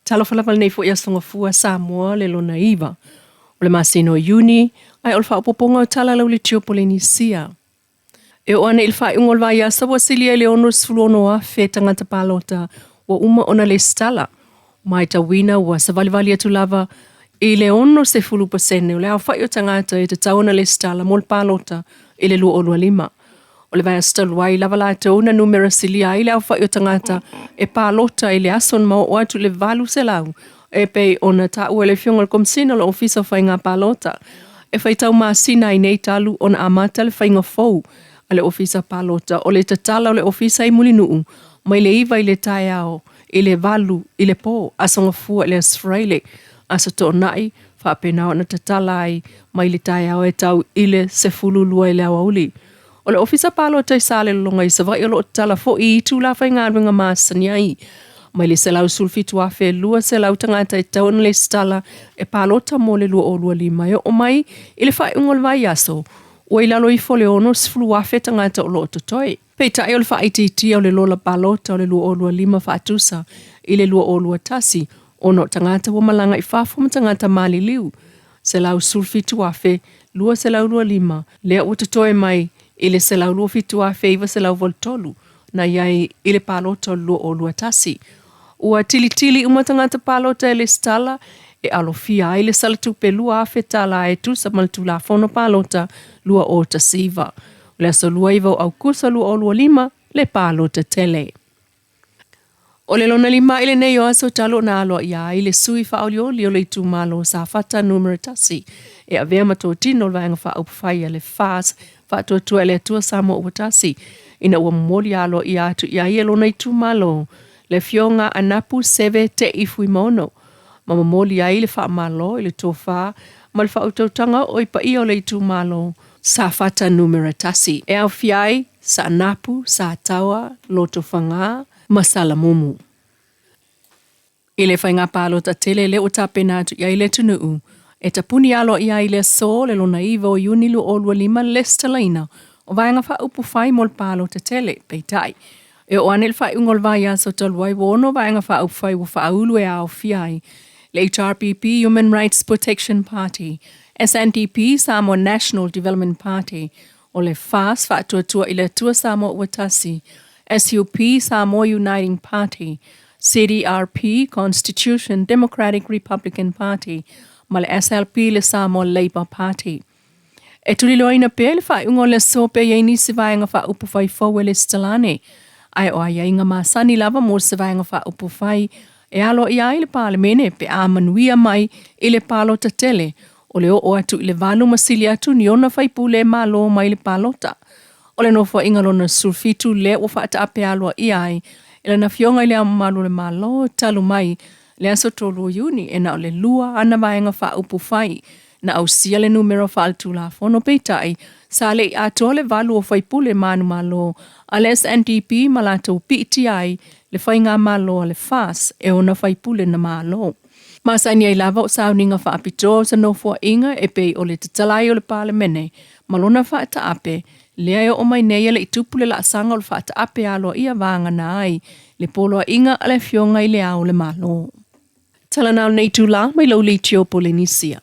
Talofa lava lenei foi aso Gafua Samoa le lona iva o le masina o Iuni, ae o le faaopoopoga o tala lau leitio Polenisia. E oo ane i le faaiuga o le vaiaso ua silia i le 66,000 tagata palota ua uma ona lesitala. Matauina ua savalivali atu lava i le 60% o le aofai o tagata e tatau ona lesitala mo le palota i le 2025. O le vaiaso talu ai lava latou na numera silia ai le aofai o tagata e palota i le aso na ma oo atu i le 800 e pei ona taua e le Afioga i le Komesina o le Ofisa o Faiga Palota. E faitau masina ai nei talu ona amata le faiga fou a le Ofisa Palota o le tatala o le ofisa i Mulinuu mai le 9 i le taeao i le 8 i le po, Aso Gafua i le Aso Faraile, Aso Toonai, faapena ona tatala ai mai le taeao e tau i le 12 i le aoauli. O le Ofisa Palota i Salelologa i Savaii o lo o tatala foi i itula faigaluega masani ai. Mai le 117,200 tagata e tatau ona lesitala e palota mo le 2025 e oo mai i le faaiuga o le vaiaso, ua i lalo ifo o le 60,000 tagata o lo o totoe. Peitai o le faaitiitia o le lola palota o le 2025 faatusa i le 2021 ona o tagata ua malaga i fafo ma tagata maliliu 117,225 lea ua totoe mai i le 127,983 na i ai i le palota o le 2021. Ua tilitili uma tagata palota e lesitala e alofia ai le salatupe $2,000 e tusa ma le Tulafono Palota 2019. O le aso 29 o Aukuso 2025 le palota tele. O le lona lima i lenei o aso talu ona aloaia ai le sui faaolioli o le itumalo o Safata Numera 1 e avea ma totino o le Vaega Faaupufai a le FAS Faatuatua i le Atua Samoa ua Tasi ina ua momoli aloaia atu i ai e lona itumalo le Afioga Anapu Seve Te'i Fuimaono ma momoli ai le faamalo i le tofa ma le faautautaga oo i paia o le itumalo Safata Numera 1 e aofia ai Saanapu, Sataoa, Lotofaga ma Salamumu. I le faiga palota tele lea ua tapena atu i ai le atunuu, e tapuni aloaia ai le aso le lona 9 o Iuni 2025 le lesitalaina o Vaega Faaupufai mo le Palota Tele. Peitai, e oo ane i le faaiuga o le vaiaso talu ai ua ono Vaega Faaupufai ua faaulu e aofia ai le HRPP, Human Rights Protection Party, SNDP, Samoa National Development Party, o le FAS, Faatuatua i le Atua Samoa Ua Tasi, SUP, Samoa Uniting Party, CDRP, Constitution Democratic Republican Party, ma le SLP, le Samoa Labour Party. E tuliloaina pea le faaiuga o le aso pe i ai nisi vaega faaupufai fou e lesitala ane, ae o aiaiga masani lava mo se vaega faaupufai e aloaia ai le Palemene pe a manuia mai i le palota tele o le oo atu i le valu ma sili atu ni ona faipule malo mai le palota. O le Nofoaiga lona 17 lea ua faataape aloaia ai e lana Afioga i Le Ao Mamalu o le Malo talu mai le aso 3 o Iuni e na o le lua ana vaega faaupufai na ausia le numera faaletulafono peitai sa le i atoa le valu o faipule manumalo a le SNDP ma latou piitia ai le faigamalo a le FAS e ona faipule na malo. Masani ai lava o sauniga faapitoa o se nofoaiga e pei o le tatala ai o le Palemene ma lona faataape, lea e oo mai nei e le i tupu le laasaga o le faataape aloaia vagana ai le poloaiga a le Afioga i Le Ao o le Malo. Tala na o lenei itula mai lou leitio Polenisia.